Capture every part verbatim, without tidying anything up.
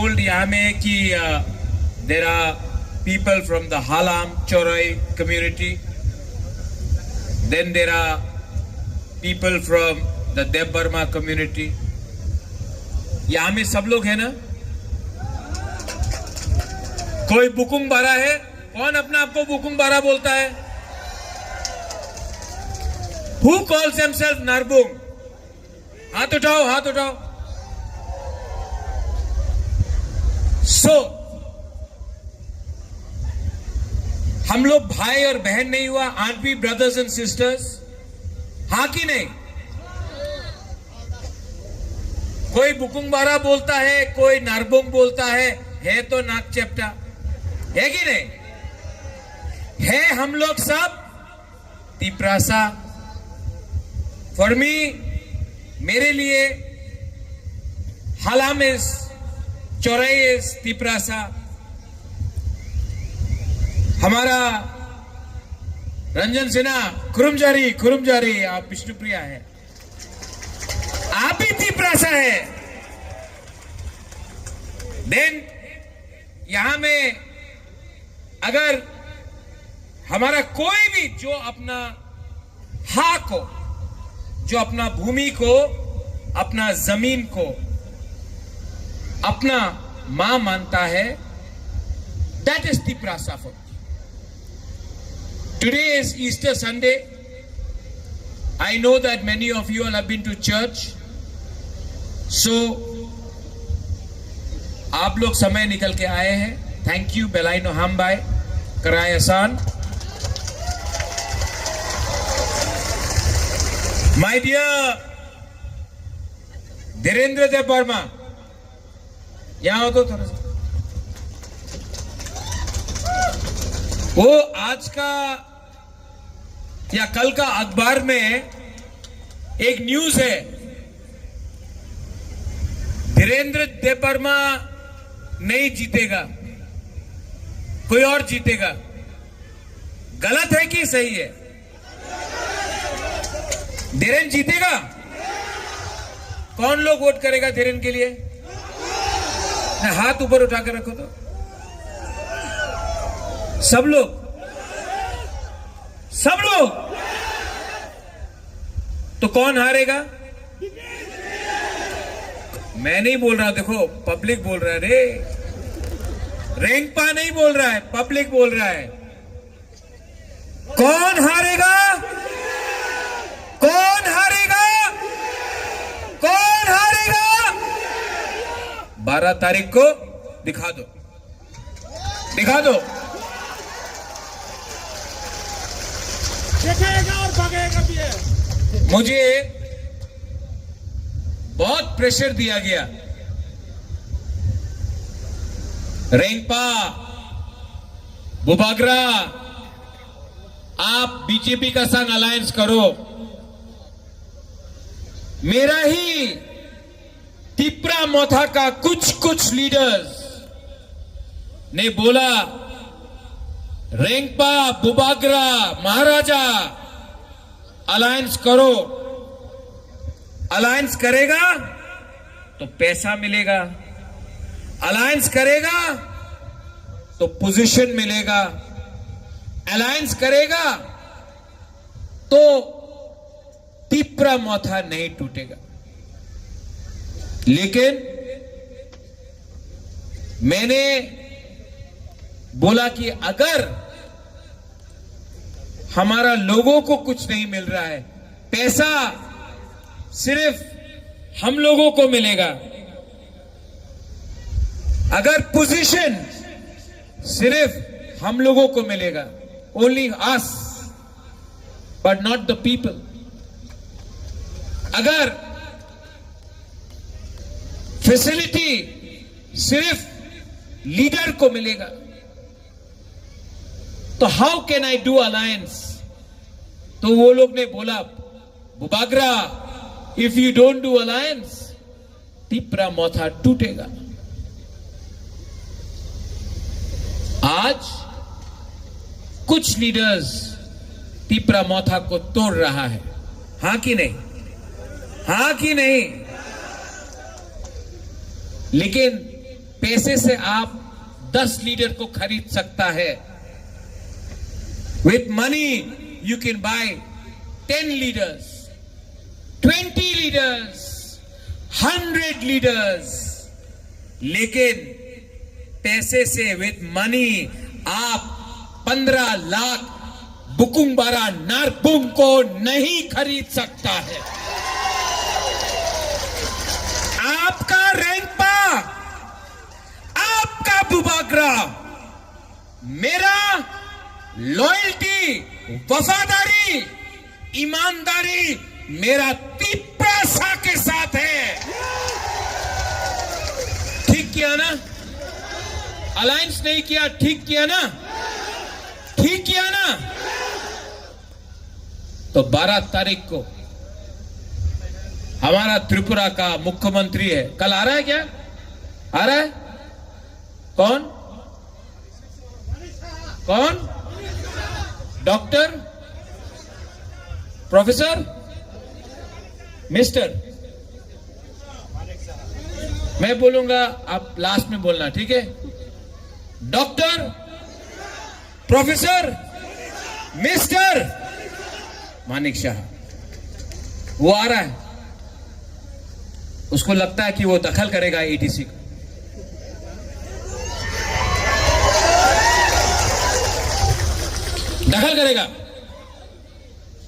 Told यहाँ में कि, uh, there are people from the Halam Chorai community, then there are people from the Debbarma community. यहाँ में सब लोग है ना? कोई बुकुंग बारा है? कौन अपना आप को बुकुंग बारा बोलता है? Who calls himself Narbung? हाथ उठाओ, हाथ उठाओ। So, हम लोग भाई और बहन नहीं हुआ? Aren't we brothers and sisters? हाँ कि नहीं? कोई बुकुंग बारा बोलता है, कोई नारबोंग बोलता है, है तो नाक चेपटा, है कि नहीं? है हम लोग सब तिपरासा। For me, मेरे लिए हालाम is, चोराई is तिपरासा। हमारा रंजन सिन्हा, खुरुमजारी, खुरुमजारी, आप विष्णुप्रिया है, आप भी तिपरासा है। Then यहाँ में अगर हमारा कोई भी जो अपना हा को, जो अपना भूमि को, अपना जमीन को अपना माँ मानता है, that is Tiprasa for me. Today is Easter Sunday. I know that many of you all have been to church. So, आप लोग समय निकल के आए हैं, thank you, Belaino Hambai, Karayasan. My dear Dhirendra Debbarma, यहाँ आओ तो थोड़ा सा। वो आज का या कल का अखबार में एक न्यूज़ है, धीरेंद्र देबबर्मा नहीं जीतेगा, कोई और जीतेगा। गलत है कि सही है? धीरेन जीतेगा? कौन लोग वोट करेगा धीरेन के लिए? ना, हाथ ऊपर उठाकर रखो तो। सब लोग, सब लोग। तो कौन हारेगा? मैं नहीं बोल रहा, देखो, पब्लिक बोल रहा है रे। रेंगपा नहीं बोल रहा है, पब्लिक बोल रहा है। कौन हारेगा? कौन हारेगा? कौन हारेगा? बारह तारीख को दिखा दो, दिखा दो। देखेगा और भगेगा भी है। मुझे बहुत प्रेशर दिया गया, रेंगपा, बुबागरा, आप बीजेपी का संग अलायंस करो। मेरा ही तिपरा मोथा का कुछ कुछ लीडर्स ने बोला, रेंगपा, बुबागरा, महाराजा, अलायंस करो। अलायंस करेगा तो पैसा मिलेगा, अलायंस करेगा तो पोजीशन मिलेगा, अलायंस करेगा तो तिपरा मोथा नहीं टूटेगा। लेकिन मैंने बोला कि अगर हमारा लोगों को कुछ नहीं मिल रहा है, पैसा सिर्फ हम लोगों को मिलेगा, अगर पोजीशन सिर्फ हम लोगों को मिलेगा, only us, but not the people, अगर फैसिलिटी सिर्फ लीडर को मिलेगा, तो how can I do alliance? तो वो लोग ने बोला, Bubagra, if you don't do alliance, Tipra मोथा टूटेगा। आज कुछ लीडर्स तिपरा मोथा को तोड़ रहा है, हाँ कि नहीं? हाँ कि नहीं? लेकिन पैसे से आप दस लीडर को खरीद सकता है। With money you can buy ten leaders, twenty leaders, hundred leaders, लेकिन पैसे से, विद मनी, आप पन्द्रह लाख बुकुंग बारा नारपुंग को नहीं खरीद सकता है। आपका रेंगपा, आपका बुबाग्रा, मेरा लॉयल्टी, वफादारी, ईमानदारी मेरा तिप्रासा के साथ है। ठीक किया ना? अलायंस नहीं किया, ठीक किया ना? ठीक किया ना? तो बारह तारीख को हमारा त्रिपुरा का मुख्यमंत्री है, कल आ रहा है क्या? आ रहा है? कौन? कौन? डॉक्टर? प्रोफेसर? मिस्टर? मैं बोलूंगा, आप लास्ट में बोलना, ठीक है? डॉक्टर, प्रोफेसर, मिस्टर मानिक शाह, वो आ रहा है। उसको लगता है कि वो दखल करेगा एडीसी को। दखल करेगा।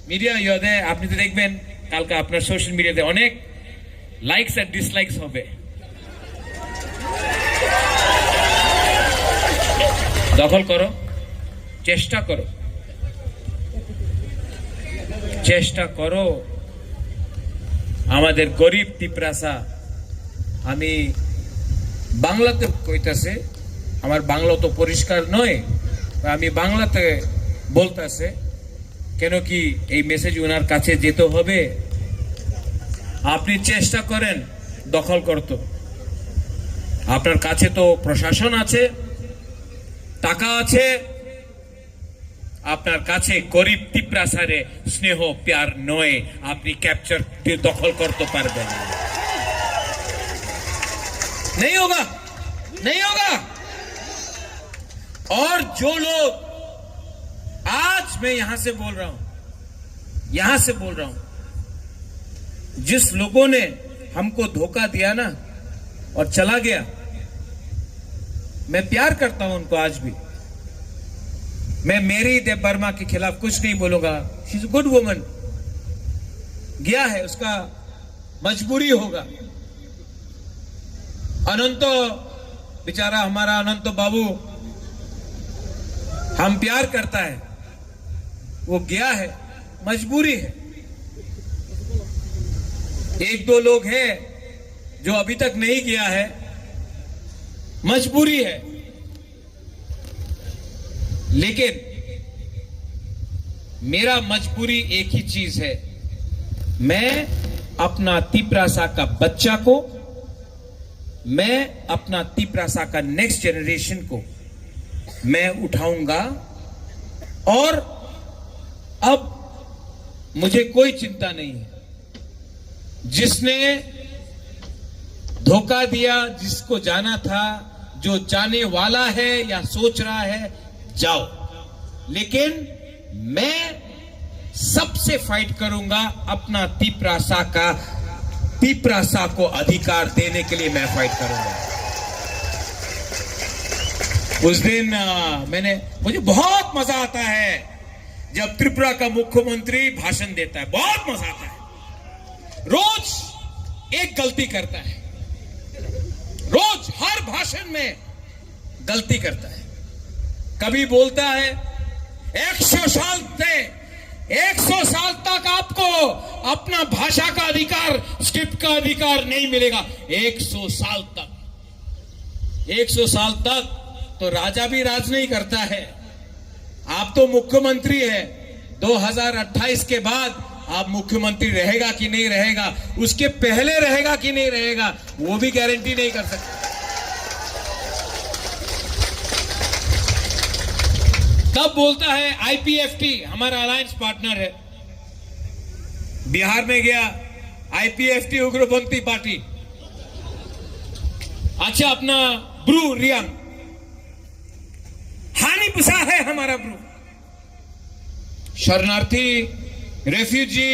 মিডিয়া ইয়োদে আপনি তো দেখবেন, কালকে আপনার সোশ্যাল মিডিয়াতে অনেক লাইকস আর ডিসলাইকস হবে। দখল করো, চেষ্টা করো, চেষ্টা করো। আমাদের গরিব তিপ্রাসা, আমি বাংলাতে কইতাছে, আমার বাংলা তো পরিষ্কার নয়, আমি বাংলাতে বলতাছে, কেন কি এই মেসেজ ওনার কাছে যেতে হবে। আপনি চেষ্টা করেন দখল করতে, আপনার কাছে তো প্রশাসন আছে, টাকা আছে, আপনার কাছে গরিব তিপ্রাসারে স্নেহ প্যার নয়, আপনি ক্যাপচার দিয়ে দখল করতে পারবেন। नहीं होगा, नहीं होगा। और जो लोग, आज मैं यहां से बोल रहा हूं, यहां से बोल रहा हूं, जिस लोगों ने हमको धोखा दिया ना और चला गया, मैं प्यार करता हूं उनको आज भी। मैं मेरी देव वर्मा के खिलाफ कुछ नहीं बोलूंगा। She is a good woman। गया है, उसका मजबूरी होगा। अनंतो बेचारा, हमारा अनंतो बाबू, हम प्यार करता है, वो गया है, मजबूरी है। एक दो लोग हैं जो अभी तक नहीं गया है, मजबूरी है। लेकिन मेरा मजबूरी एक ही चीज है, मैं अपना तिप्रासा का बच्चा को, मैं अपना तिप्रासा का नेक्स्ट जनरेशन को मैं उठाऊंगा। और अब मुझे कोई चिंता नहीं है। जिसने धोखा दिया, जिसको जाना था, जो जाने वाला है या सोच रहा है, जाओ, लेकिन मैं सबसे फाइट करूंगा। अपना तिप्रासा का, तिप्रासा को अधिकार देने के लिए मैं फाइट करूंगा। उस दिन, आ, मैंने, मुझे बहुत मजा आता है जब त्रिपुरा का मुख्यमंत्री भाषण देता है, बहुत मजा आता है। रोज एक गलती करता है, रोज हर भाषण में गलती करता है। कभी बोलता है, एक सौ साल से, एक सौ साल तक आपको अपना भाषा का अधिकार, स्क्रिप्ट का अधिकार नहीं मिलेगा। एक सौ साल तक, एक सौ साल तक तो राजा भी राज नहीं करता है। आप तो मुख्यमंत्री है, दो हज़ार अट्ठाईस के बाद आप मुख्यमंत्री रहेगा कि नहीं रहेगा, उसके पहले रहेगा कि नहीं रहेगा, वो भी गारंटी नहीं कर सकता। तब बोलता है, आईपीएफटी हमारा अलायंस पार्टनर है। बिहार में गया, आईपीएफटी उग्रपंथी पार्टी। अच्छा, अपना Bru Reang. Hani bwsa hai hamara bru. शरणार्थी, रेफ्यूजी,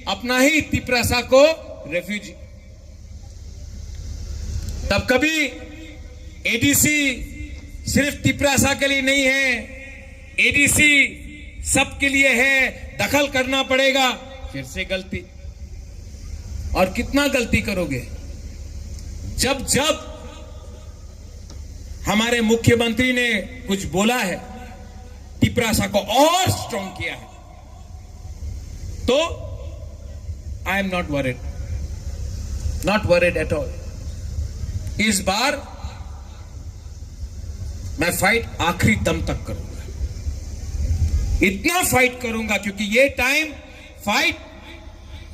अपना ही तिपरासा को रेफ्यूजी। तब कभी एडीसी सिर्फ तिपरासा के लिए नहीं है, एडीसी सबके लिए है, दखल करना पड़ेगा। फिर से गलती। और कितना गलती करोगे? जब जब हमारे मुख्यमंत्री ने कुछ बोला है, तिपरासा को और स्ट्रॉन्ग किया है, तो I am not worried, not worried at all. इस बार मैं फाइट आखिरी दम तक करूंगा, इतना फाइट करूंगा, क्योंकि ये टाइम फाइट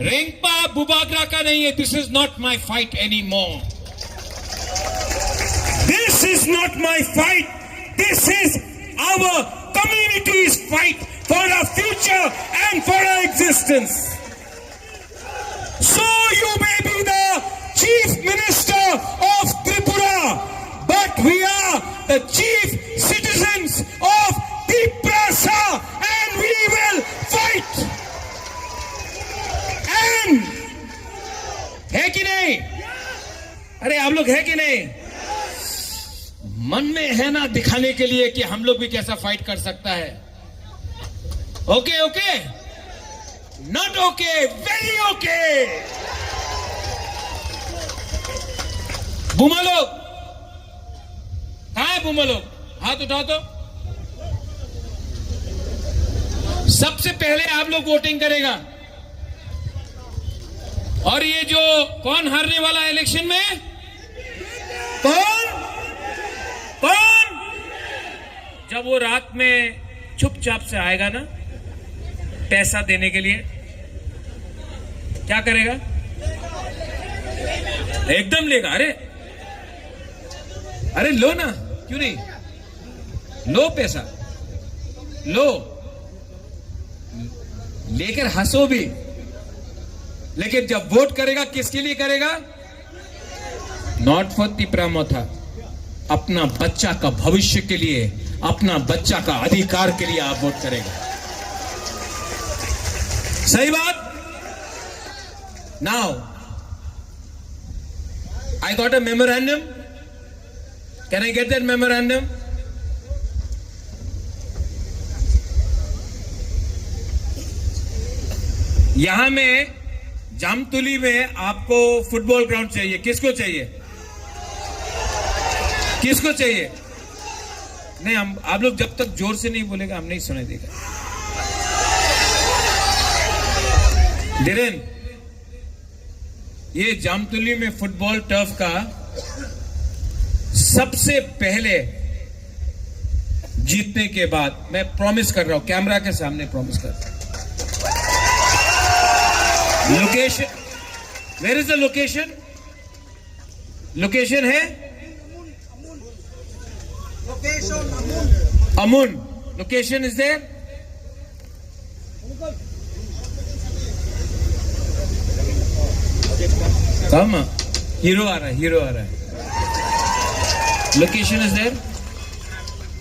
रेंगपा बुबाग्रा का नहीं है। This is not my fight anymore. This is not my fight. This is our community's fight for our future and for our existence. So you may be the Chief Minister of Tripura, but we are the chief citizens of Tiprasa, and we will fight. And है कि नहीं? अरे, आप लोग है कि नहीं? मन में है ना दिखाने के लिए कि हम लोग भी कैसा फाइट कर सकता है। Okay, okay, not okay, very okay. बुमा लोग, कहाँ है बुमा लोग? हाथ उठाओ तो। सबसे पहले आप लोग वोटिंग करेगा। और ये जो कौन हारने वाला इलेक्शन में? कौन? कौन? जब वो रात में चुपचाप से आएगा ना पैसा देने के लिए, क्या करेगा? एकदम लेगा। अरे, अरे लो ना, क्यों नहीं? लो पैसा, लो, लेकर हंसो भी, लेकिन जब वोट करेगा, किसके लिए करेगा? नॉट फॉर तिपरा मोथा। अपना बच्चा का भविष्य के लिए, अपना बच्चा का अधिकार के लिए आप वोट करेगा। सही बात। Now, I got a memorandum. Can I get that memorandum? यहाँ में जामतुली में आपको फुटबॉल ग्राउंड चाहिए, किसको चाहिए? किसको चाहिए? नहीं, हम, आप लोग जब तक जोर से नहीं बोलेगा, हम नहीं सुनाई देगा। धीरेन, ये जामतुली में फुटबॉल टर्फ का सबसे पहले जीतने के बाद, मैं प्रॉमिस कर रहा हूं, कैमरा के सामने प्रॉमिस कर रहा हूं। Location, where is the location? Location है Amun. Location is there? Come on. Hero आ रहा है, hero आ रहा है। Location is there?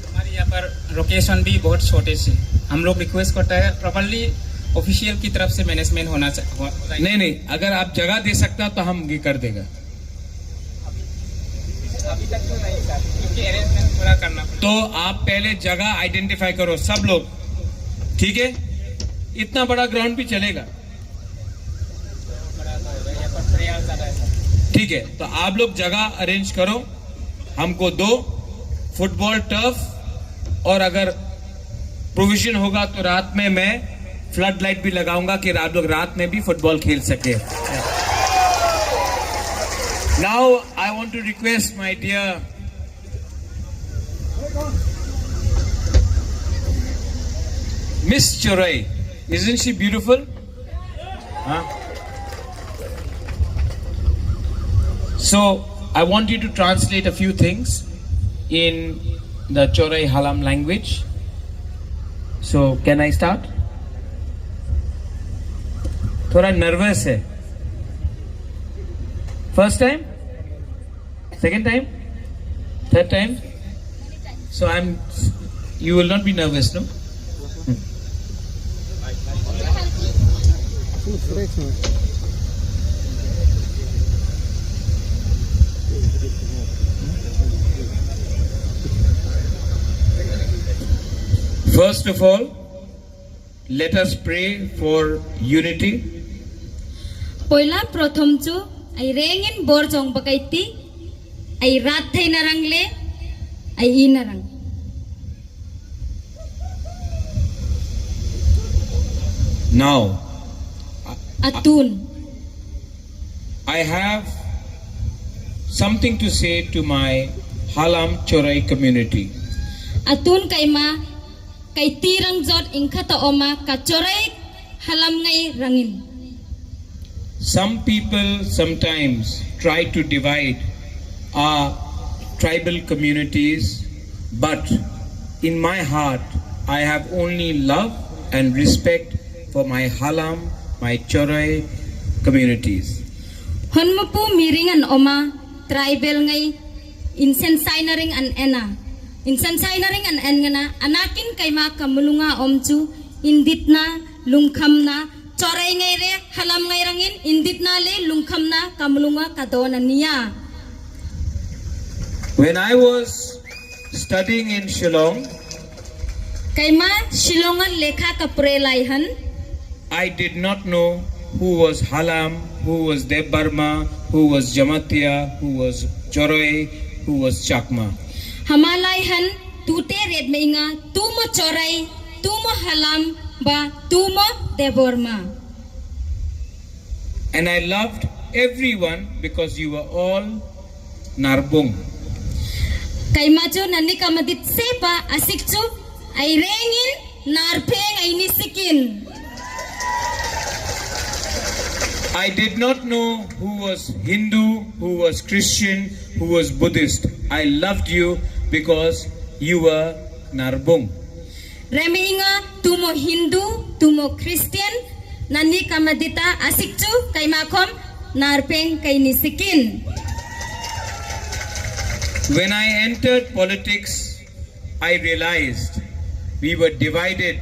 हमारे यहाँ पर लोकेशन भी बहुत छोटे से, हम लोग रिक्वेस्ट करता है प्रॉपरली ऑफिशियल की तरफ से मैनेजमेंट होना चाहिए। नहीं, नहीं, अगर आप जगह दे सकता तो हम ये कर देगा। अभी तक तो नहीं सर, क्योंकि अरेंजमेंट पूरा करना पड़ेगा। तो आप पहले जगह आइडेंटिफाई करो सब लोग, ठीक है? इतना बड़ा ग्राउंड भी चलेगा, ठीक है? तो आप लोग जगह अरेंज करो, हमको दो फुटबॉल टर्फ, और अगर प्रोविजन होगा तो रात में मैं फ्लड लाइट भी लगाऊंगा कि आप लोग रात में भी फुटबॉल खेल सके। Now I want to request my dear Miss Chorai, isn't she beautiful? Huh? So, I want you to translate a few things in the Chorai Halam language. So, can I start? थोड़ा नर्वस है। First time? Second time? Third time? So I'm, you will not be nervous, no? First of all, let us pray for unity. Poila prothom chu ai rengin borjong bakaiti, ai rat thai narang le, ai i narang. Now, atun. I have something to say to my Halam Chorai community. Atun kaima kai tirang jot ingkha ta oma ka Chorai Halam ngai rangin. Some people sometimes try to divide our tribal communities, but in my heart, I have only love and respect for my Halam, my Chorai communities. Honmapu miring an oma tribal ngai insen signaring an ena. Insen signaring an en ngana anakin kaima kamulunga omchu inditna lungkhamna Chorai ngai re Halam ngai rangin inditna le lungkhamna kamulunga kadona niya. When I was studying in Shillong, kaima Shillong an lekha kapre lai han. I did not know who was Halam, who was Debbarma, who was Jamatia, who was Chorai, who was Chakma. Hamalai han tute red mainga, tumo Chorai, tumo Halam, ba tumo Debbarma. And I loved everyone because you were all Narbung. Kaimachu nani kamadit sepa asikchu ai rengin narpeng ai nisikin. I did not know who was Hindu, who was Christian, who was Buddhist. I loved you because you were Narbung. Remi inga tumo Hindu, tumo Christian, nani kamadita asikchu kaimakhom narpeng kaini sikin. When I entered politics, I realized we were divided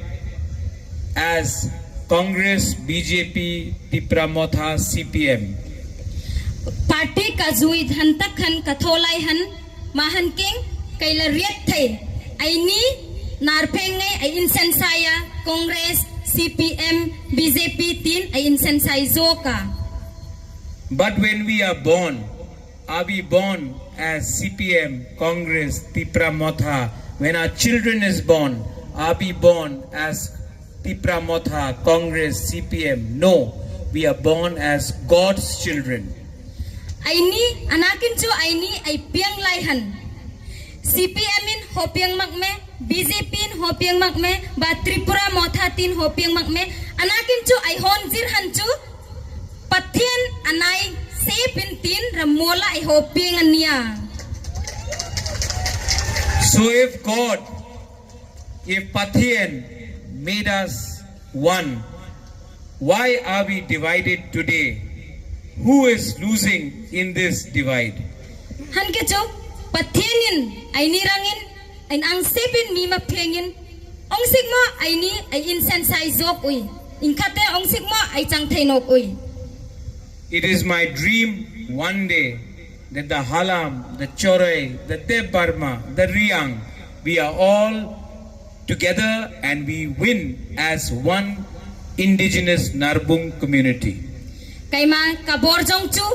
as Congress, B J P, Tipra Motha, C P M. Party kajui dhantak khan katholai han Mahankeng kaila riat thai aini narpeng ngai ai insen saya Congress, C P M, B J P tin ai insen sai joka. But when we are born, are we born as C P M, Congress, Tipra Motha? When our children is born, are we born as Tipra Motha, Congress, C P M? No, we are born as God's children. Aini anakin chu aini ai piang lai han. C P M in hopiang mak me, B J P in hopiang mak me, ba Tripura Motha tin hopiang mak me. Anakin chu ai hon jir han chu Pathian anai sepin tin ramola ai hopiang ania. So if God If Pathian made us one, why are we divided today? Who is losing in this divide? Hanke chok, Pathianin aini rangin, ain angsepin mima phengin, ongsikmo aini ai insen sai jok ui, ingkhate ongsikmo ai changthai nok ui. It is my dream one day that the Halam, the Chorai, the Debbarma, the Riang, we are all together and we win as one indigenous Narbung community. Kaima kabor jong chu,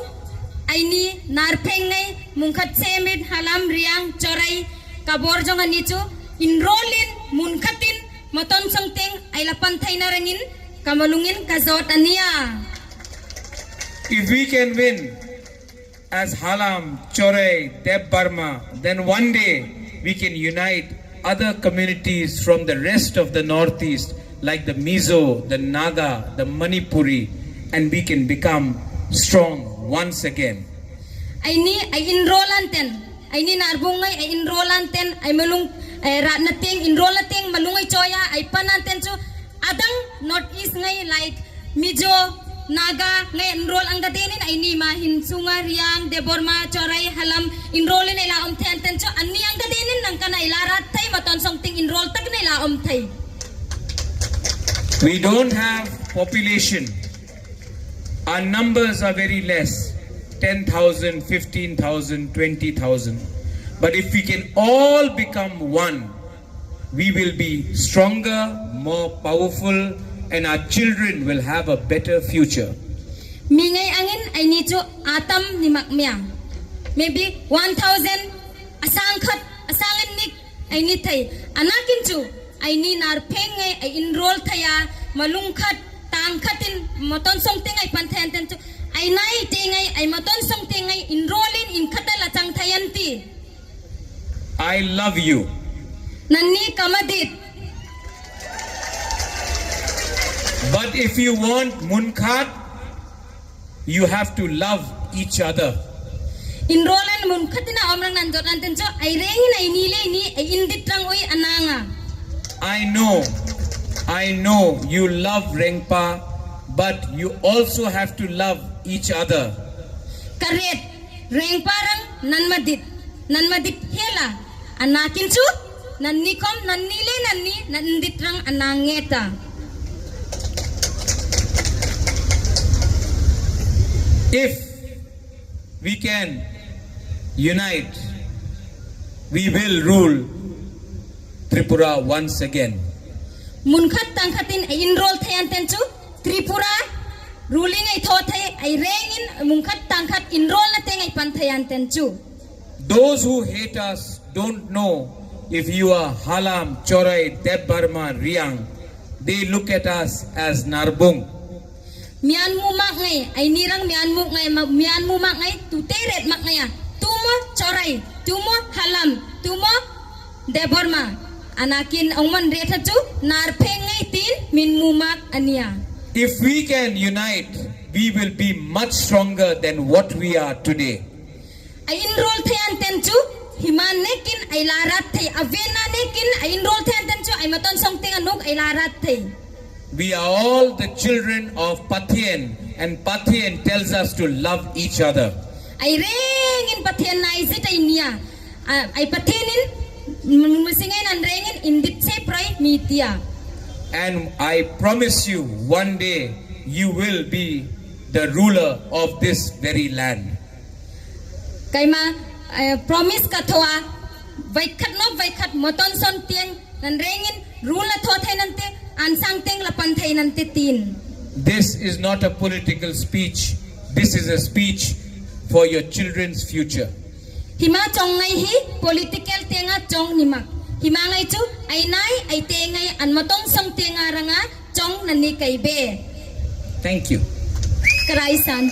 aini narpeng ngai mungkhat semit Halam Riang Chorai kabor jong ani chu, enroll in munkhatin maton songteng ailapan thaina rangin kamalungin kajot ania. If we can win as Halam, Chorai, Debbarma, then one day we can unite other communities from the rest of the Northeast, like the Mizo, the Naga, the Manipuri, and we can become strong once again. Aini ai enroll anten, aini narbung ngai ai enroll anten, ai malung, eh, ratna teng enroll na teng malung ai choya ai pan anten chu adang North East ngai like Mizo, Naga ngai enroll ang da denin aini ma hin sunga Riang, Debbarma, Chorai, Halam enroll in ila om thai anten cho anni ang da denin nang kana ila rat thai maton song ting enroll tak na ila om thai. We don't have population. Our numbers are very less, ten thousand, fifteen thousand, twenty thousand. But if we can all become one, we will be stronger, more powerful, and our children will have a better future. Mingai angin aini chu atam nimak mia. Maybe one thousand asang khat, asang in nik aini thai. Ana kinchu aini nar pheng ngai ai enroll thaya malung khat tang khatin maton song tengai pan thayan ten chu ai nai tengai ai maton song tengai enroll in in khata la chang thayan ti. I love you. Nanni kamadit. But if you want munkhat, you have to love each other. Enroll in munkhatina omrang nan jot nan ten cho ai reng in ai ni le ni ai indit rang oi ananga. I know, I know you love Rengpa, but you also have to love each other. Karet, Rengpa rang nan madit, nan madit hela. Ana kinchu nanni kom nanni le nanni nandit rang ana ngeta. If we can unite, we will rule Tripura once again. Munkhat tangkhatin enroll thayan tenchu Tripura ruling ai tho thai ai rengin munkhat tangkhat enroll na tengai pan thayan tenchu. Those who hate us don't know if you are Halam, Chorai, Debbarma, Riang. They look at us as Narbung. Mianmu mak ngai, ai nirang mianmu ngai, ma-, mianmu mak ngai, tu te ret mak ngai ya. Tumo Chorai, tumo Halam, tumo Debbarma. Anakin ongman ret hachu, nar pheng ngai tin, minmu mak ania. If we can unite, we will be much stronger than what we are today. Ai enroll thayan tenchu, hima nekin ai larat thai, avena nekin ai enroll thayan tenchu, ai maton song tenga nuk ai larat thai. We are all the children of Pathian, and Pathian tells us to love each other. Ai rengin Pathian nai zit ai nia. A-, ai Pathian in m-, musingai nan rengin indit se prai mitia. And I promise you, one day you will be the ruler of this very land. Kaima, eh, promise ka thoa, vaikhat no vaikhat moton son tiang, nan rengin rule na tho thai nante, ansang teng lapan thai nante tin. This is not a political speech. This is a speech for your children's future. Hima chong ngai hi political tenga chong nimak. Hima ngai chu ai nai ai tengai an moton song tenga ranga Chong nani kai be. Thank you. Karai san.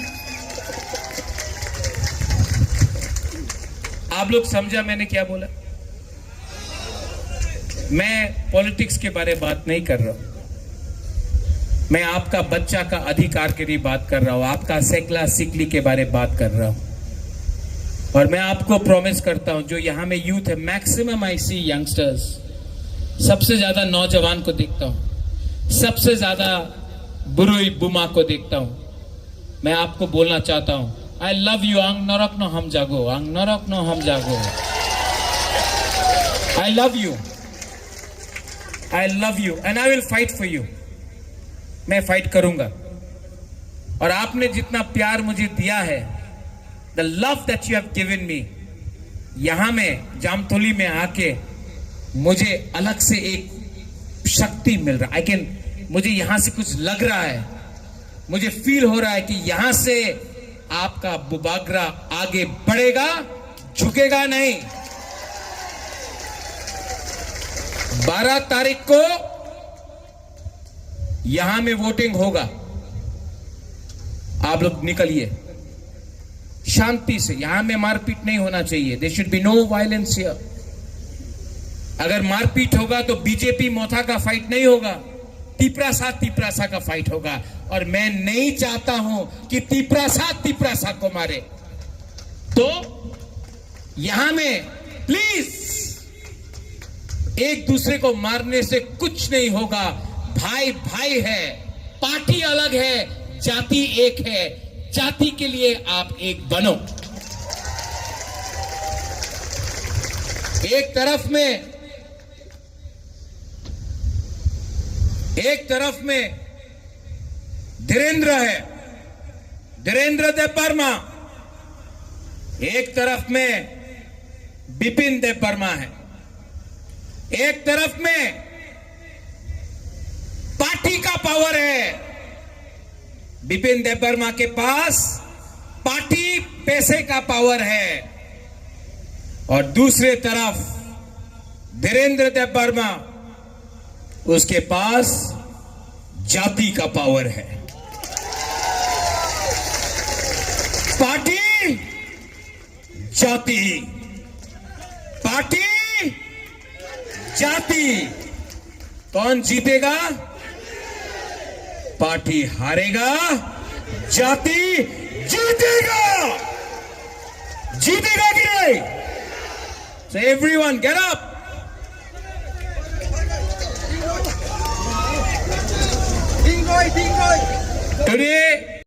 आप लोग समझा मैंने क्या बोला? मैं पॉलिटिक्स के बारे बात नहीं कर रहा हूं। मैं आपका बच्चा का अधिकार के लिए बात कर रहा हूं, आपका सेकला सिकली के बारे बात कर रहा हूं। और मैं आपको प्रॉमिस करता हूं, जो यहां में यूथ है, मैक्सिमम आई सी यंगस्टर्स, सबसे ज्यादा नौजवान को देखता हूं, सबसे ज्यादा बुरुई बुमा को देखता हूं। मैं आपको बोलना चाहता हूं, I love you, ang norok no hamjago, ang norok no hamjago. I love you. I love you and I will fight for you. मैं फाइट करूंगा। और आपने जितना प्यार मुझे दिया है, the love that you have given me, यहाँ में जामतोली में आके मुझे अलग से एक शक्ति मिल रहा, आई कैन, मुझे यहाँ से कुछ लग रहा है, मुझे फील हो रहा है कि यहाँ से आपका बुबागरा आगे बढ़ेगा, झुकेगा नहीं। बारह तारीख को यहां में वोटिंग होगा, आप लोग निकलिए शांति से। यहां में मारपीट नहीं होना चाहिए, there should be no violence here। अगर मारपीट होगा तो बीजेपी मोथा का फाइट नहीं होगा, तिपरासा तिपरासा का फाइट होगा। और मैं नहीं चाहता हूं कि तिपरासा तिपरासा को मारे। तो यहां में प्लीज एक दूसरे को मारने से कुछ नहीं होगा। भाई भाई है, पार्टी अलग है, जाति एक है, जाति के लिए आप एक बनो। एक तरफ में, एक तरफ में धीरेंद्र है, धीरेंद्र देव वर्मा, एक तरफ में बिपिन देव वर्मा है, एक तरफ में पार्टी का पावर है। बिपिन देव वर्मा के पास पार्टी पैसे का पावर है और दूसरे तरफ धीरेंद्र देव वर्मा, उसके पास जाति का पावर है। पार्टी जाति, पार्टी जाति। कौन जीतेगा? पार्टी हारेगा, जाति जीतेगा। जीतेगा कि नहीं? So everyone, get up. Today,